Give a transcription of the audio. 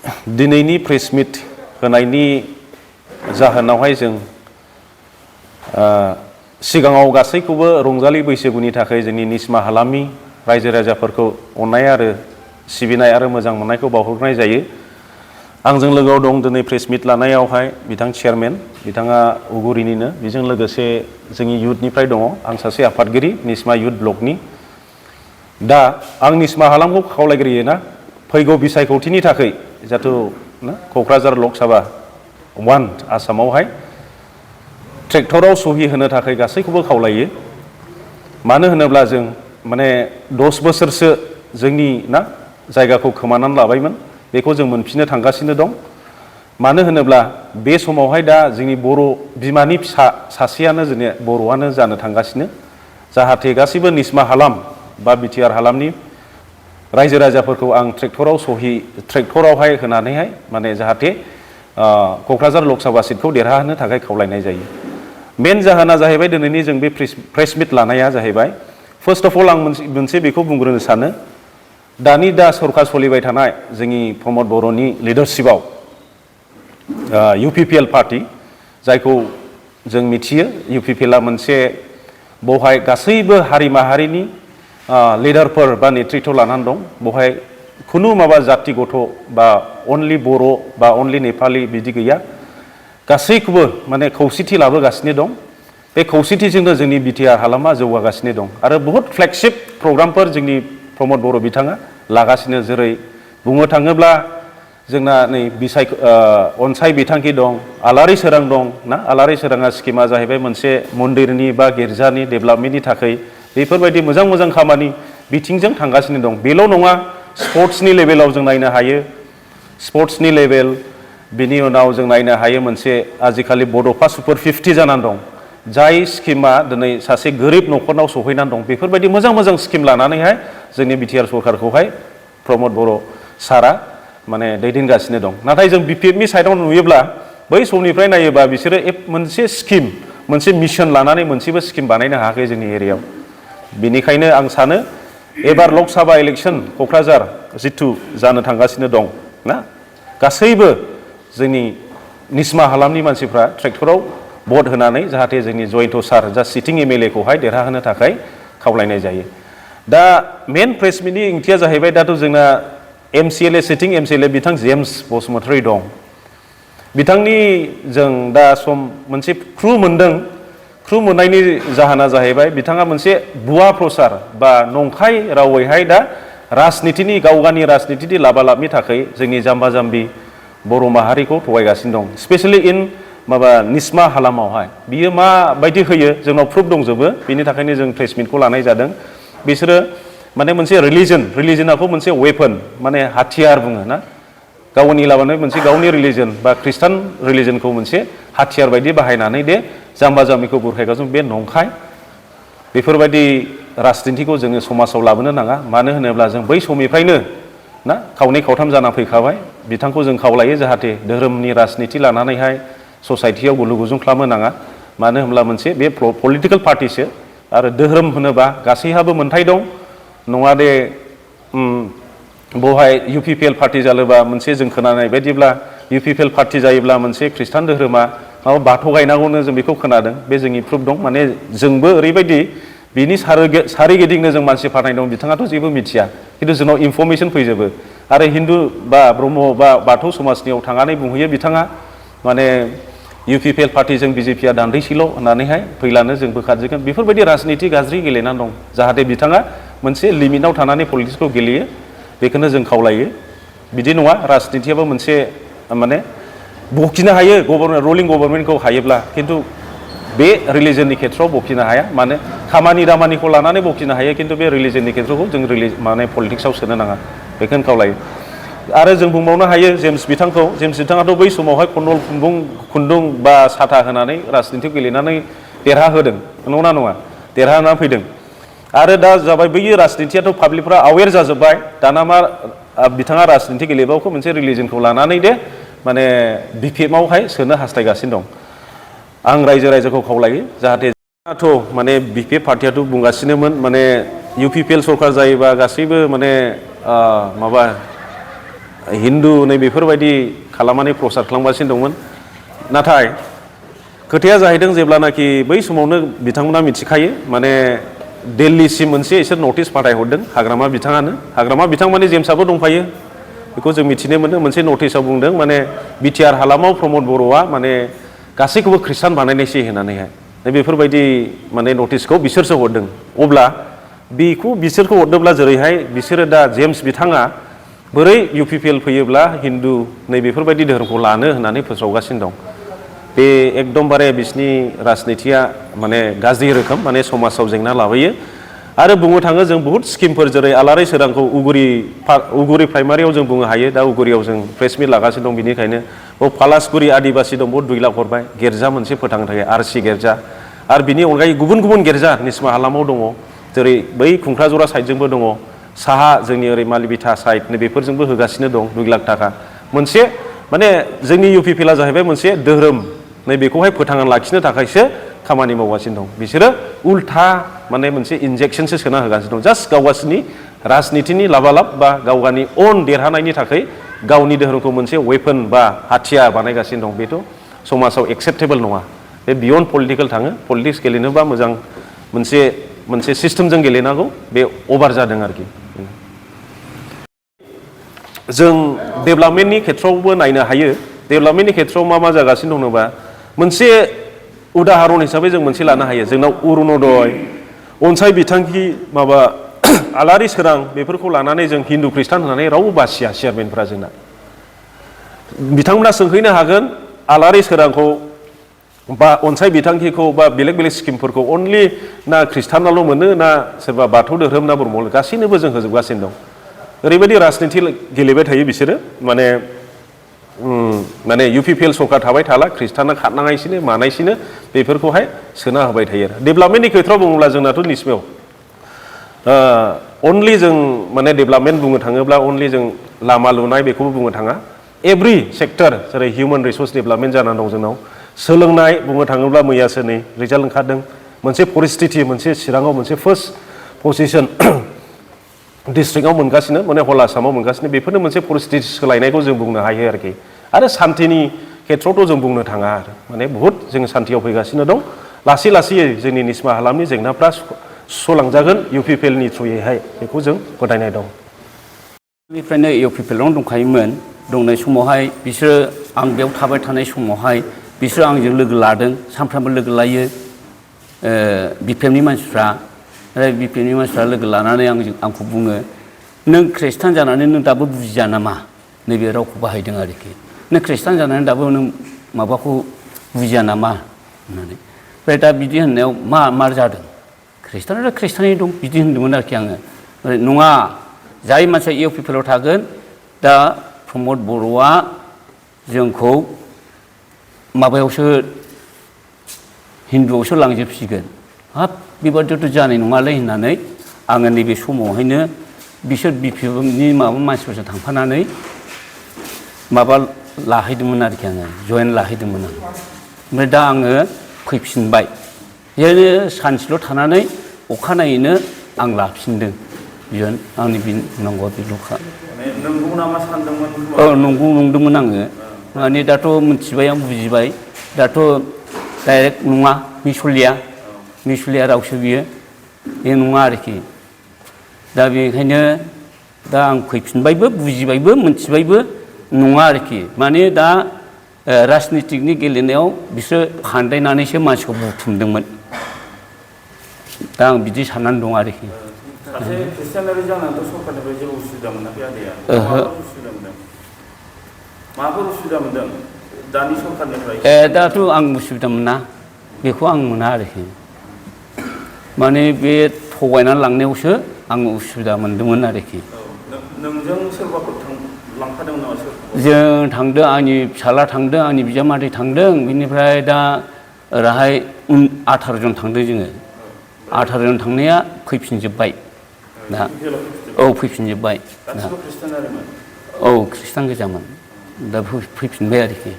दिनैनि प्रेस मिट होनायनि जाहोनावहाय जों सिगाङाव गासैखौबो रंजालि बैसागुनि थाखाय जोंनि निस्मा हालामनि रायजो राजाफोरखौ अननाय आरो सिबिनाय आरो मोजां मोननायखौ बावहरनाय जायो। आंजों लोगोआव दं दिनै प्रेस मिट लानायावहाय बिथां चेयारमेन, बिथाङा उगुरिनिनो, बेजों लोगोसे जोंनि इयुथनिफ्राय दङ, आं सासे आफादगिरि निस्मा इयुथ ब्लकनि। दा आं निस्मा हालामखौ खावलायग्रोयो ना फैगौ बिसायख'थिनि थाखाय जाथु क'क्राझार लकसभा 1 आसामावहाय ट्रेक्टराव सहि होनो थाखाय गासैखौबो खावलायो। मानो होनोब्ला जों माने 10 बोसोरसो जोंनि जायगाखौ खोमानानै लाबायमोन, बेखौ जों मोनफिननो थांगासिनो दं। मानो होनोब्ला बे समावहाय दा जोंनि बर' बिमानि फिसा सासेयानो जोंनि बर'आनो जानो थांगासिनो। जाहाथे गासैबो निस्मा हालाम बा बिटिआर हालामनि रायजो राजाफोरखौ आं ट्रेक्टरावहाय होनानैहाय माने जाहाथे क'क्राझार लकसभा सीटखौ देरहाहोनो थाखाय खावलायनाय जायो। मेन जाहोना जाहैबाय दिनैनि जों बे प्रेस मिट लानाया जाहैबाय, फार्स्ट अफ अल आं मोनसे बेखौ बुंग्रोनो सानो, दानि सरकार सोलिबाय थानाय जोंनि प्रमद बर'नि लिडारशिपआव UPPL पार्टी, जायखौ जों मिथियो UPPLआ मोनसे बेवहाय गासैबो हारि माहारिनि लिडारफोर बा नेतृत्व लानानै दं। बेवहाय खुनु माबा जाति गथ' बा अनलि बर' बा अनलि नेपालि बिदि गैया, गासैखौबो माने खौसेथि लाबोगासिनो दं। बे खौसेथिजोंनो जोंनि बिटिआर हालामा जौगागासिनो दं आरो बहुत फ्लेगशिप प्रग्रामफोर जोंनि प्रमद बर' बिथाङा लागासिनो। जेरै बुंनो थाङोब्ला जोंना नै अनसाय बिथांखि दं, आलारि सोरां दं ना। आलारि सोराङा स्किमा जाहैबाय मोनसे मन्दिरनि बा गिर्जानि डेभेलपमेन्टनि थाखाय बेफोरबायदि मोजां मोजां खामानि बिथिंजों थांगासिनो दं। बेल' नङा, स्पर्ट्सनि लेभेलाव जों नायनो हायो, स्पर्ट्सनि लेभेल, बिनि उनाव जों नायनो हायो मोनसे आजिखालि बड'फा सुपार 50 जानानै दं, जाय स्किमा दिनै सासे गोरिब न'खरनाव सहैनानै दं। बेफोरबायदि मोजां मोजां स्किम लानानैहाय जोंनि बिटिआर सरकारखौहाय प्रमद बर' सारा माने दैदेनगासिनो दं। नाथाय जों BPFनि साइडआव नुयोब्ला बै समनिफ्राय नायोबा बिसोरो मोनसे स्किम, मोनसे मिशन लानानै मोनसेबो स्किम बानायनो हायाखै जोंनि एरियायाव। बेनिखायनो आं सानो एबार लकसभा इलेक्शन क'क्राझार जिथु जानो थांगासिनो दं ना, गासैबो जोंनि निस्मा हालामनि मानसिफ्रा ट्रेक्टराव भट होनानै जाहाथे जोंनि जयन्त सार जा सिटिं MLA खौहाय देरहाहोनो थाखाय खावलायनाय जायो। दा मेन प्रेस मिटनि ओंथिया जाहैबाय, दाथ' जोंना सिटिं MCLA बिथां जेम्स बसुमतारी दं। बिथांनि जों दा मोनसे क्लु मोनदों। क्लु मोननायनि जाहोना जाहैबाय बिथाङा मोनसे भुवा प्रचार बा नंखाय रावैहाय दा राजनितिनि गावगानि राजनितिनि लाबालाबनि थाखाय जोंनि जाम्बा जाम्बि बर' माहारिखौ थगायगासिनो दं, स्पेशेलि निस्मा हालामावहाय। बियो माबायदि होयो जोंनाव प्रुफ दंजोबो, बेनि थाखायनो जों प्रेस मिटखौ लानाय जादों। बिसोरो माने मोनसे रिलिजनखौ मोनसे वेपन माने हाथियार बुङो ना, गावनि लाबानो मोनसे गावनि रिलिजन बा ख्रिस्टान रिलिजनखौ मोनसे हाथियार बायदि बाहायनानै जाम्बा जाम्बिखौ बुरखायगासिनो। बे नंखाय। बेफोरबायदि राजनितिखौ जोङो समाजाव लाबोनो नाङा। मानो होनोब्ला जों बै समनिफ्रायनो ना खावनै खावथाम जाना फैखाबाय। बिथांखौ जों खावलायो जाहाथे धोरोमनि राजनिति लानानैहाय ससाइटियाव गुलु गुजुं खालामनो नाङा। मानो होनब्ला मोनसे बे पलिटिकेल पार्टिसो, आरो धोरोम होनोबा गासैहाबो मोन्थाय दं। नङा दे बेवहाय UPPL पार्टी जालोबा मोनसे जों खोनानाय बायदिब्ला UPPL पार्टी जायोब्ला मोनसे ख्रिस्टान धोरोमा बाथौ गायनांगौनो जों बेखौ खोनादों। बे जोंनि प्रुफ दं। माने जोंबो ओरैबायदि बिनि सारिगिदिंनो जों मानसि फाथायनाय दं, बिथाङाथ' जेबो मिथिया, खिन्थु जोंनाव इनफरमेसन फैजोबो। आरो हिन्दु बा ब्रह्म बा बाथौ समाजनियाव थांनानै बुंहैयो बिथाङा माने UPPL पार्टीजों BJPआ दान्दैसेल' होननानैहाय फैलानो जों बोखारजोबगोन। बेफोरबायदि राजनिति गाज्रि गेलेनानै दं। जाहाथे बिथाङा मोनसे लिमिटआव थानानै पलिटिक्सखौ गेलेयो, बेखौनो जों खावलायो। बिदि नङा, राजनितियाबो मोनसे माने बखिनो हायो रुलिं गभर्नमेन्टखौ हायोब्ला, खिन्थु बे रिलिजननि खेथ्रआव बखिनो हाया। मानो खामानि दामानिखौ लानानै बखिनो हायो, खिन्थु बे रिलिजननि खेथ्रखौ जों माने पलिटिक्सआव सोनो नाङा, बेखौनो खावलायो। आरो जों बुंबावनो हायो जेम्स बिथाङाथ' बै समावहाय खुन्दुं बा साथा होनानै राजनिति गेलेनानै देरहाहोदों, नंगौना नङा? देरहाना फैदों। आरो दा जाबाय बै राजनितियाथ' पाब्लिकफ्रा अवेर जाजोब्बाय। दाना मा बिथाङा राजनिति गेलेबावखौ मोनसे रिलिजनखौ लानानै माने BPFआवहाय सोनो हास्थायगासिनो दं। आं रायजोखौ खावलायो जाहाथे माने BPF पार्टियाथ' बुंगासिनोमोन माने UPPL सरकार जायोबा गासैबो माने हिन्दु नै बेफोरबायदि खालामनानै प्रसार खालामगासिनो दंमोन नाथाय खोथाया जाहैदों जेब्लानाखि बै समावनो बिथांमोना मिथिखायो माने दिल्लीसिम मोनसे इसोर नटिस फाथायहरदों हाग्रामा बिथां माने जेम्सआबो दंफायो बेखौ जों मिथिनो मोनो मोनसे नटिसआव बुंदों माने बिटिआर हालामाव प्रमद बर'आ माने गासैखौबो ख्रिस्टान बानायनायसै होननानैहाय बेफोरबायदि माने नटिसखौ बिसोरसो हरदों अब्ला बेखौ बिसोरखौ हरदोंब्ला जेरैहाय बिसोरो दा जेम्स बिथाङा बोरै UPPL फैयोब्ला हिन्दु नै बेफोरबायदि धोरोमखौ लानो होननानै फोसावगासिनो दं बे एकदमबारे बिसिनि राजनितिया माने गाज्रि रोखोम माने समाजाव जेंना लाबोयो आरो बुंनो थाङो जों बहुत स्किमफोर जेरै आलारि सोरांखौ उगुरि प्राइमारियाव जों बुंनो हायो दा उगुरियाव जों प्रेस मिट लागासिनो दं बिनिखायनो पालासगुरि आदिबासि दं बहुत 2 लाख हरबाय गिर्जा मोनसे फोथांनो थाखाय RC गिर्जा आरो बिनि अनगायै गुबुन गुबुन गिर्जा निस्मा हालामाव दङ जेरै बै खुंख्राजरा साइडजोंबो दङ साहा जोंनि ओरै मालिबिथा साइड नै बेफोरजोंबो होगासिनो दं 2 लाख थाखा मोनसे माने जोंनि UPPL जाहैबाय मोनसे धोरोम नै बेखौहाय फोथांनानै लाखिनो थाखायसो खामानि मावगासिनो दं बिसोरो उल्था माने मोनसे इन्जेक्सनसो सोना होगासिनो दं जास्ट गावगासिनि राजनितिनि लाबालाब बा गावगानि अन देरहानायनि थाखाय गावनि धोरोमखौ मोनसे वेपन बा हाथियार बानायगासिनो दं बेथ' समाजाव एक्सेप्टेबल नङा बे बियन्ड पलिटिकेल थाङो पलिटिक्स गेलेनोबा मोजां मोनसे सिस्टेमजों गेलेनांगौ बे अभार जादों आरोखि जों डेभेलपमेन्टनि खेथ्रआवबो नायनो हायो डेभेलपमेन्टनि खेथ्रआव मा जागासिनो दं होनोबा मोनसे उदाहरन हिसाबै जों मोनसे लानो हायो जोंनाव अरुणोदय अनसाय बिथांखि माबा आलारि सोरां बेफोरखौ लानानै जों हिन्दु ख्रिस्टान होननानै रावबो बासिया चेयारमेनफ्रा जोंना बिथांमोना सोंहैनो हागोन आलारि सोरांखौ बा अनसाय बिथांखिखौ बा बेलेग स्किमफोरखौ अनलि ना ख्रिस्टानाल' मोनो ना सोरबा बाथौ धोरोम ना ब्रह्म गासैनोबो जों होजोबगासिनो दं ओरैबायदि राजनिति गेलेबाय थायो बिसोरो माने UPPL सरकार थाबाय थाला ख्रिस्टाना खारनाङायसिनो मानायसिनो बेफोरखौहाय सोना होबाय थायो आरो डेभेलपमेन्टनि खेथ्रआव बुङोब्ला जोंनाथ' निस्मायाव अनलि जों माने डेभेलपमेन्ट बुंनो थाङोब्ला अनलि जों लामा लुनाय बेखौबो बुंनो थाङा एभ्रि सेक्टर जेरै हिउमेन रिसोर्स डेभेलपमेन्ट जानानै दं जोंनाव सोलोंनाय बुंनो थाङोब्ला मैयासो नै रिजाल्ट ओंखारदों मोनसे परिस्थिति मोनसे चिराङाव मोनसे फार्स्ट पजिशन डिस्ट्रिक्टआव मोनगासिनो माने हल आसामाव मोनगासिनो बेफोरनो मोनसे परिस्थिति सोलायनायखौ जों बुंनो हायो आरोखि आरो सान्थिनि खेथ्रआवथ' जों बुंनो थाङा आरो माने बहुत जों सान्थियाव फैगासिनो दं लासै जोंनि निस्मा हालामनि जेंनाफ्रा सुस्र'लांजागोन UPPLनि थ्रुयैहाय बेखौ जों फोथायनाय दं निफ्रायनो UPPLआवनो दंखायोमोन दंनाय समावहाय बिसोरो आं बेयाव थाबाय थानाय समावहाय बिसोरो आंजों लोगो लादों सानफ्रामबो लोगो लायो BPMनि मानसिफ्रा BPMनि मानसिफ्रा लोगो लानानै आंखौ बुङो नों ख्रिस्टान जानानै नों दाबो बुजिया नामा नैबे रावखौ बाहायदों आरोखि नों ख्रिस्टान जानानै दाबो नों माबाखौ बुजिया नामा होननानै ओमफ्राय दा बिदि होननायाव मा जादों ख्रिस्टाना ख्रिस्टानै दं बिदि होनदोंमोन आरोखि आङो नङा जाय मानसिया UPPLआव थागोन दा प्रमद बर'आ जोंखौ माबायावसो हिन्दुआवसो लांजोबसिगोन हाब बेबादिथ' जानाय नङालै होननानै आङो नैबे समावहायनो बिसोर BPMनि मानसिफोरजों थांफानानै माबा लाहैदोंमोन आरोखि आङो जयेन लाहैदोंमोन आं ओमफ्राय दा आङो फैफिनबाय बिदिनो सानसेल' थानानै अखानायैनो आं लाफिनदों बियो आंनि बुंनांगौआ बेल'खा नंगौ नामा सानदोंमोन नंगौ नंदोंमोन आङो माने दाथ' मिथिबाय आं बुजिबाय दाथ' डाइरेक्ट नङा मिसलिया रावसो बियो बे नङा आरोखि दा बेखायनो दा आं फैफिनबायबो बुजिबायबो मिथिबायबो नङा आरोखि माने दा राजनितिकनि गेलेनायाव बिसोर फान्दायनानैसो मानसिखौ बुथुमदोंमोन दा आं बिदि साननानै दं आरोखि सासे ख्रिस्टियानारि जानानैथ' सरकारनिफ्राय जेबो उसुबिदा मोनाखै आदैया माबाफोर उसुबिदा मोनदों दानि सरकारनिफ्राय दाथ' आं उसुबिदा मोना बेखौ आं मोना आरोखि माने बे थगायनानै लांनायावसो आं उसुबिदा मोनदोंमोन आरोखि नोंजों सोरबाफोर लांफादोंमोन नामा जों थांदों आंनि फिसाला थांदों आंनि बिजामादै थांदों बिनिफ्राय दा ओरैहाय 18 जन थांदों जोङो 18 जन थांनाया फैफिनजोब्बाय दा फैफिनजोब्बाय औ ख्रिस्टान गोजामोन दा फैफिनबाय आरोखि